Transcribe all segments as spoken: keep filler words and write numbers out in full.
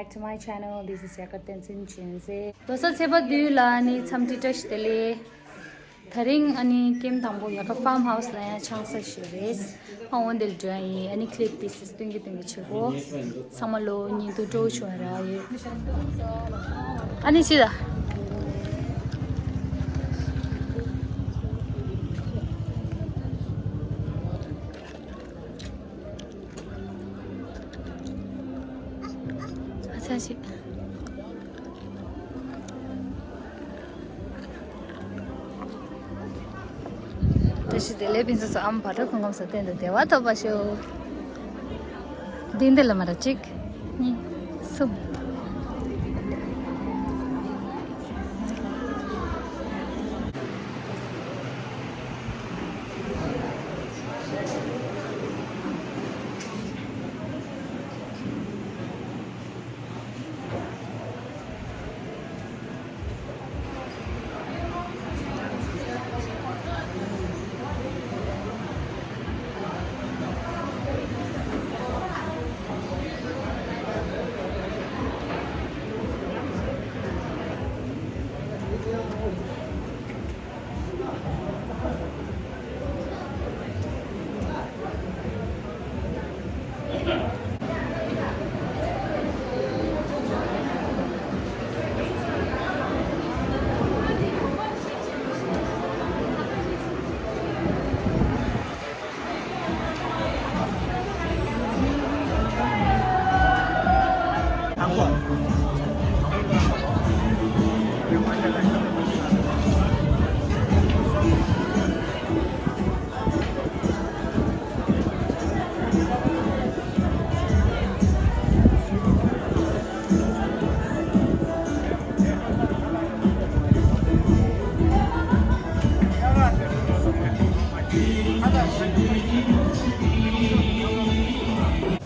Back to my channel. This is Yakar Tenzin Chinze. ལོ་གསར་ཚེས་པ་བདུན་ལ་ཨ་ནི་འཚམས་འདྲི་བཀྲ་ཤིས་བདེ་ལེགས། དེ་རིང་ཨ་ནི་ཀེམ་དང་པོ་ཡ་ག་ཧྥམ་ཧའུ་སི་ལ་ཡང་ཆང་ས་ཞིག་རེད། ཨ་འོ་འདིར་འགྲོ་ཡ་ཡིན། ཨ་ནི་ཀླིབ་པི་སི་སི་སྟོན་གྱི་སྟོན་གྱི་བྱེད་གོ། ཚང་མ་ལོ་ཉིན་དུ་སྤྲོ་བོ་བྱུང་བ་ར་ཡོད། ཨ་ནི་སི་ད། ཨ་ཚ་ཞིག་བཀྲ་ཤིས་བདེ་ལེགས། ཕུན་སུམ་ཚོགས། ཨ་མ་བག་དྲོ་སྐུ་ཁམས་བཟང་། གཏན་དུ་བདེ་བ་ཐོབ་པར་ཤོག་འདི་འདི་ལ་མ་ར་གཅིག་གཉིས། གསུམ།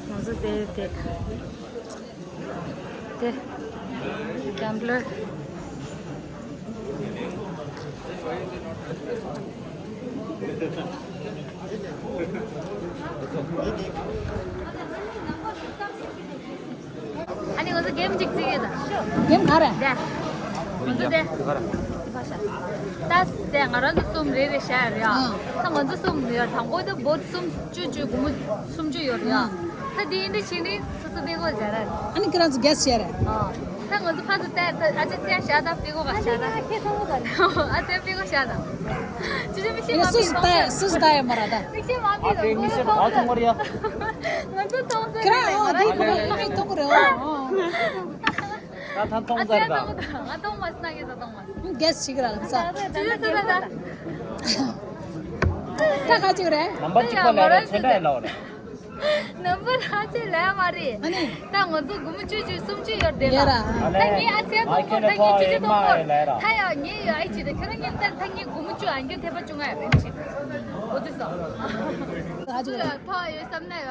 ང་ཚོ་དེ་དེ་དེ་གེམ་པ་ལར། ཨ་ནི་ང་ཚོ་གེམ་གཅིག་རྩེ་གི་ད། གེམ་ག་རེ། དེ། ང་ཚོ་དེ། ད་དེ་ང་རང་ཚོ་གསུམ་རེ་རེ་བཞག་ཡོད་རེད་ཨ། ཨང་། ད་ང་ཚོ་གསུམ་ཡོད། དང་པོ་དེ་བོད་སུམ་ཅུ་བཅུ་དགུ་མོ་སུམ་ཅུ་ཡོད་རེད་ཨ། ཨང་། ད་དེ་ཡིན་དུས་ཕྱིན་ནི་སོ་སོ་པེ་ཀོ་བཞག་ར། ཨ་ནི་ཁྱེད་རང་ཚོ་གེ་སི་བྱས་རེད། ཨ། ད་ང་ཚོ་ཕར་ཚུར་བལྟས། ད་ཨ་ཅེ་ཚེ་བཞག་ད་པེ་ཀོ་ག་བཞག་ད། ཁྱེད་ཚོ་ག་ཨ་ཅེ་པེ་ཀོ་བཞག་ད། ཅི་ཅི་མིག་ཤེལ་མ་སུ་སུ་ལྟ་སུ་སུ་ལྟ་ཡ་མ་ར་ད། མིག་ཤེལ་མ་ཨ་ཕི་ལ་ཕི་མིག་ཤེལ་ག་མཐོང་གི་རེད་ཡ། ང་ཚོ་མཐོང་ས་ཁྱེད་རང་ཨོ་དེ་ཁོ་རང་ལྷག་མཐོང་གི་རེད་ཨོ། ད་ད་མཐོང་ཚར་ད། ང་མཐོང་མ་སོང་། ངས་ད་མཐོང་མ་སོང་། གེ་སི་བྱེད་ཀྱི་ར་ལབ་ས། ཅི་ཅི་ཟེར་ད། ད་ག་ཅིག་རེད། ནམ་པར་གཅིག་པ་ལས་ར་ཚེ་འདྲ་ཡ་ལ་བ་རེད། ནམ་པར་ཨ་ཅེ་ལས་མ་རེད། ཨ་ནི། ད་ང་ཚོ་དགུ་མོ་བཅུ་བཅུ་སུམ་ཅུ་ཡོད་དེ་ལ། ཡ་ར། ད་ངས་ཨ་ཚེ་མཐོང་གོ། ད་ངས་ཅི་ཅི་མཐོང་གོ། ད་ཡ་ངས་ཡ་ཨི་ཅི་ད་ཁྱོད་རང་ངས་ད་ད་ངས་དགུ་མོ་བཅུ་ཨ་ངས་ཐེ་བ་བཅུ་ང་ཡ་རེད་ཅི། འོ་ཙི་སོ། ཨ་ཅེ་ལ་ཐོ་ཡོད་བསམ་ན་ཡ།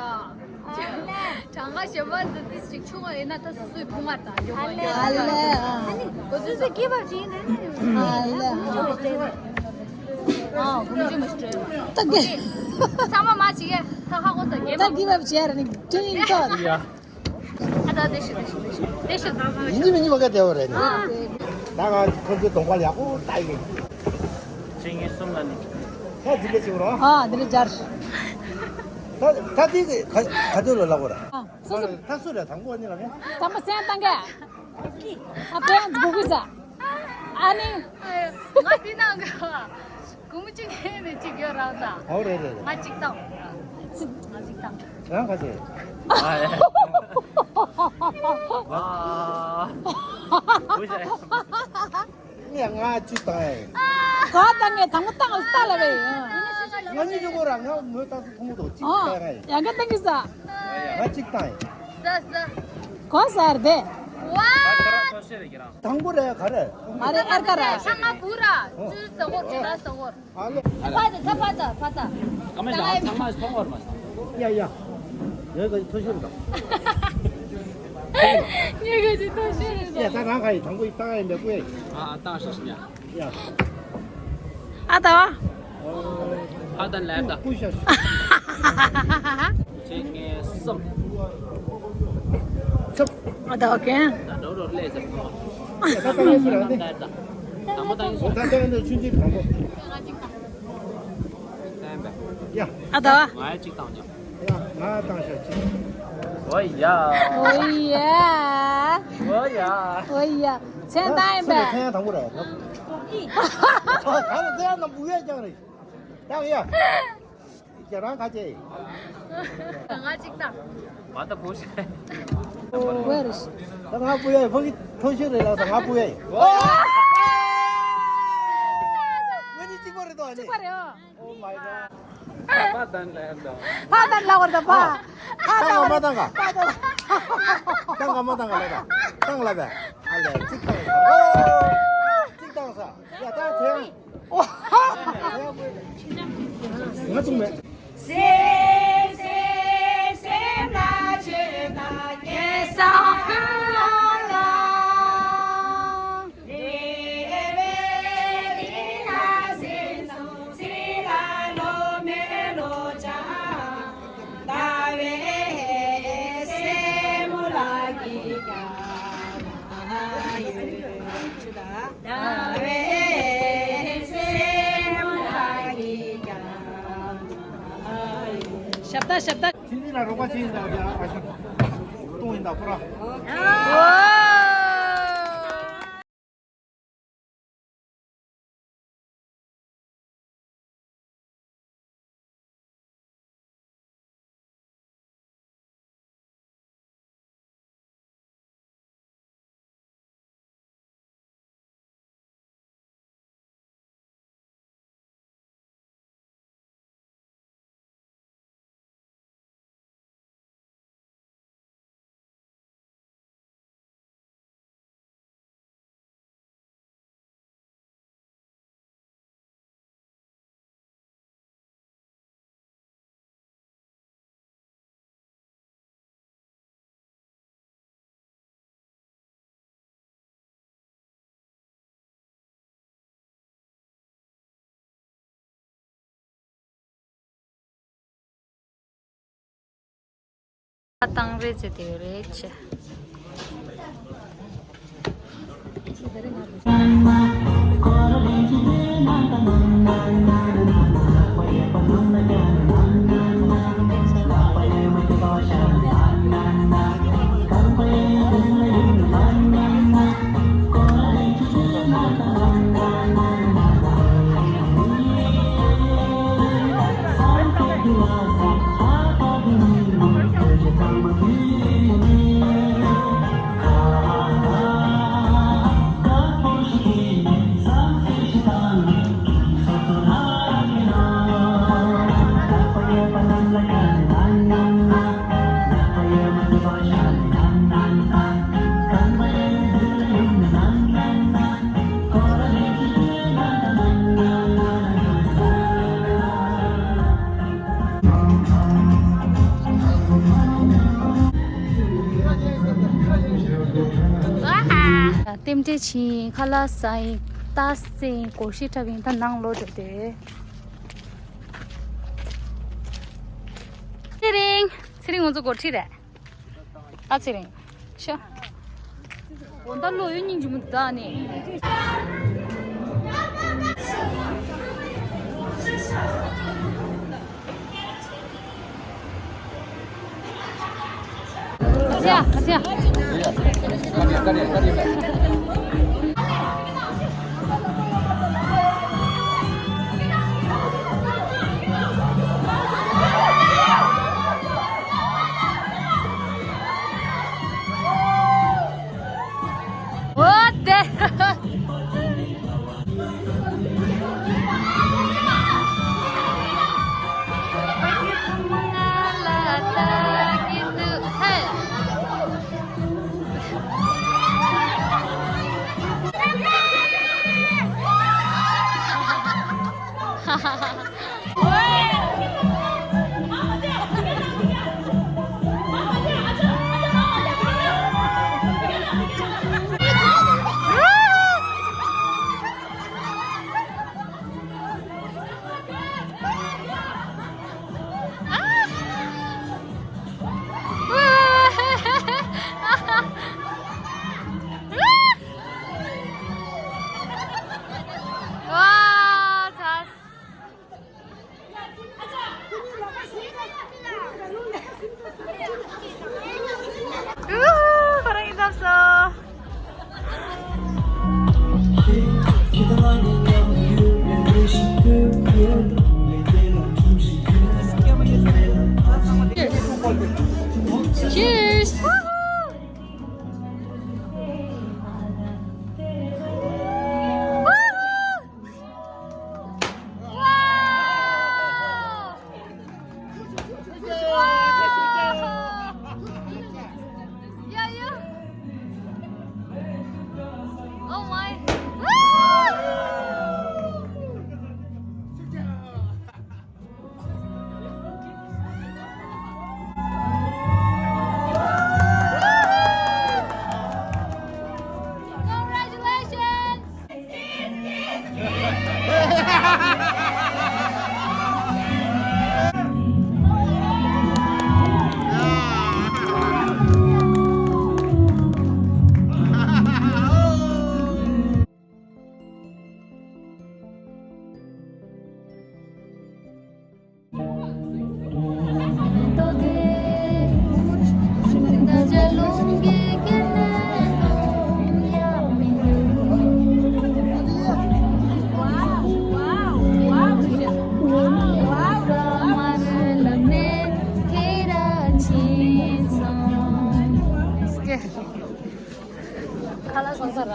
གྲངས་ཀ་གཞན་པ་ཚོ་ཏིས་ཅིག་ཆུང་བ་ཡིན་ན་ད་སོ་སོའི་བུ་མ་དང་ཡོང་བ་ཡོད། ཨ་ལེ། ཨ་ནི་སོ་སོའི་སྐྱེས་པ་ཅིག་ཡིན་ན་ནི། ཨ་ལེ། ཨ་ཁུ་མོ་ཅི་མ་སྤྲད། ད་གེ། ཚང་མ་མ་ཅིག་ཡ་ད་ཧ་གོ་ས་གེ་མ། ད་གེ་བབ་ཅེ་ར་ནི་ཅི་ཡིན་ད། ཡ། ཨ་ད་དེ་ཤི་དེ་ཤི་དེ་ཤི་དེ་ཤི་ད་ད་ཡིན་གཅིག་མིན་གཉིས་མ་ག་དེ་བ་རེད་ནི། ཨ། ད་ང་ཁོ་ཚོའི་གདོང་པ་ཡག་པོ་ལྟ་ཡི། ཅིག་གཉིས་གསུམ་ལ་ནི། ད་འཛིན་པའི་ཆེ་བོ་རོ། ཨ་འདི་ལ་སྦྱར། ད་ད་དེ་ག་ག་དུས་ལ་ལབ་དགོས་ར། ཨ། སོ་སོ། ད་སུ་རེད། དང་པོ་ནི་ལ་ངས། དང་པོ་སེམས་བཏང་ག་ཨ་ཕན་ཚུན་གུ་ས། ཨ་ནི། ང་འདི་ནང་གི་གུང་ཅི་ངས་ནི་གཅིག་ཡོད་རང་ས། ཨོ་རེད་རེད་རེད། ང་གཅིག་བཏང་། ང་གཅིག་བཏང་། རང་ག་ཚོད། ཨ་ཡ། ཨ། ངས་ང་གཅིག་བཏང་ཡ། ག་བཏང་ངས་དང་པོ་བཏང་ལ་ལྟ་ལ་བས། ང་གཉིས་ཀྱི་སྐོར་ར་ང་མོས་ད་སུ་ཐུང་མོ་དོ་གཅིག་ཨོ། བཏང་ཡ་ཡིན། ཡང་ག་བཏང་གི་ས། ང་གཅིག་བཏང་ཡིན། ས་ས། གོ་ཟེར་དེ། ཝ། དང་པོ་རེད་ག་རེ། ཨ་རེ་ཨར་ཀ་ར། ཤ་ང་བུ་ར། ཨོ། ཅུ་ས་གོར་ཅུ་ར་ས་གོར། ཨ་ལེ། ཕ་ད་ད་ཕ་ད་ཕ་ད། ཀ་མེད་ལ་ཚང་མ་མཐོང་བར་མ་སོང་། ཡ་ཡ། ངས་ག་ཅིག་མཐོ་ཤོས་རེད་ད། ངས་ག་ཅིག་མཐོ་ཤོས་རེད་ད། ཡ་ད་རང་ག་ཡི་དང་པོ་ཡི་བཏང་ཡིན་པའི་ཀུ་ཡ། ཨ་ཨ་བཏང་ཤོག་ཤིག་ཡ། ཡ། ཨ་ད་བ། ཨ་ད་ལས་ད། ཀུ་ཤ་ཤ། གཅིག་གཉིས་གསུམ། ཨ་ད་ཨོ་ཀེ། ད་འགྲོ་རོགས་ལས་ཟེར་སོང་། ད་ལྟ་ཡིན་ཟེར་ར་ནི། ད་ལྟ་ཡིན་ཟེར། ད་ལྟ་ཡིན་ཟེར་ཆུང་ཆུང་དང་པོ། ཡ། ཨ་ད། ང་ཡ་གཅིག་བཏང་ཉོ། ཡ་ང་བཏང་ཤག་གཅིག། ཨོ་ཡ། ཨོ་ཡ། ཨོ་ཡ། ཨོ་ཡ། མཚན་བཏང་ཡིན་པས། མཚན་ཡང་དང་པོ་རེད། གང་ལ་མཚན་ཡང་ནམ་བུ་ཡ་རྐྱང་རེད། བཏང་ཡ། རྒྱ་རང་ཁ་ཆེ། ང་གཅིག་དང་། མ་ད་བུ་ཤེས། ཝེ་རི་ཤི། ད་ང་བུ་ཡ་ཕ་གི་ཐོ་ཤི་རེད་ལ་ད་ང་བུ་ཡ། ང་གཉིས་གཅིག་པ་རེད་དོ་ཨ་ནི། གཅིག་པ་རེད་ཨོ། Oh my god། ཕ་དང་ལ་ཡར་དང་། ཕ་དང་ལ་བར་དང་ཕ། ཕ་དང་བར་དང་། ཕ་དང་། དང་ག་མ་དང་ག་ལ་དང་། དང་ལ་བས། ཨ་ལས་གཅིག་དང་ས། ཨོ། གཅིག་དང་ས། ཡ་ད་ཚེ་ཡང་། ང་ཚོ་མེད། སེམས་སེམས་སེམས་ལ་ཆོས་དང་སྐལ་བཟང་ལ། རེ་བའི་དེ་ལ་སེམས་སུ་ཚེ་ལ་ལོ་མེད་ལོ་ཆ་ཟླ་བའི་སེམས་ལ་གི་ཀྱང་ཡོད། ཞབས་ཏ་ཞབས་ཏ། ཕྱི་ལ་རོགས་པ་བྱེད་ཡིན་ད་ཨ་ཤ་གཏོང་ཡིན་ད་ཕོ་ར། ཏང་རེད་ཟེར་དེ་རེད་ཆེ། རྟེན་འབྲེལ་ཕྱིན། ཁ་ལག་ཟ་ཡིན། རྟ་བསད་ཡིན། སྒོར་གཞས་འཁྲབ་ཡིན། ད་ནང་ལོག་འགྲོ་དེ། ཚེ་རིང་། ཚེ་རིང་ང་ཚོ་སྒོར་ཁྲི་རེད། ཨ་ཚེ་རིང་། ཤ། འོ་ད་ལོ་ཡོད་སྙིང་རྗེ་མོ་ད་ནི། ཨ་ཅག་ཨ་ཅག་འོ་དེ།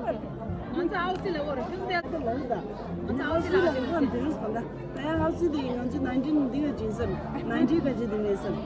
ང་ཚོ་ཨའོ་སི་ལ་འོ་རེད། ཁྱོད་ཚོ་ལ་ང་ཚོ་ཨའོ་སི་ལ་ཨའོ་སི་ལ་ཟེར། ད་ཡང་ཨའོ་སི་དེ་ང་ཚོ་ནའིན་ཊིན་འདི་ག་ཅིག་ཟེར། ནའིན་ཊིན་ག་ཅིག་དེ་ནས་ཟེར།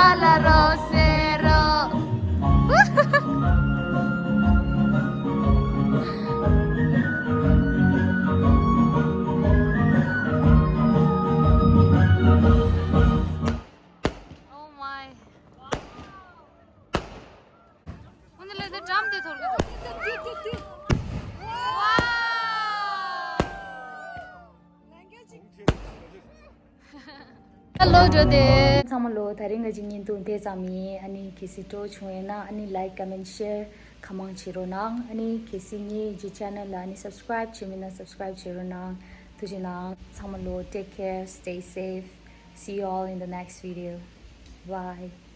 ཨ་ལ་རོ་སེ་རོ། Oh my. འོ་ན་ལས་དེ་འགྲམ་དེ་ཐོར་གི་འདུག། ཝའོ། ཧེ་ལོ་འགྲོ་དེ། ཚང་མ་ལོ། ད་རིང་གི་བརྙན་ཐུང་དེ་ཙམ་ཡིན། ཨ་ནི་གལ་སྲིད་སྤྲོ་བྱུང་ཡོད་ན་ཨ་ནི་ལའིཀ་ཀོ་མེན་ཤེར་གང་མང་བྱེད་རོགས་གནང་། ཨ་ནི་གལ་སྲིད་ངའི་ཅེ་ནལ་ལ་ཨ་ནི་སབ་སི་ཀ་རའིབ་བྱས་མེད་ན་སབ་སི་ཀ་རའིབ་བྱེད་རོགས་གནང་། ཐུགས་རྗེ་གནང་། ཚང་མ་ལོ། Take care, stay safe, see you all in the next video. Bye.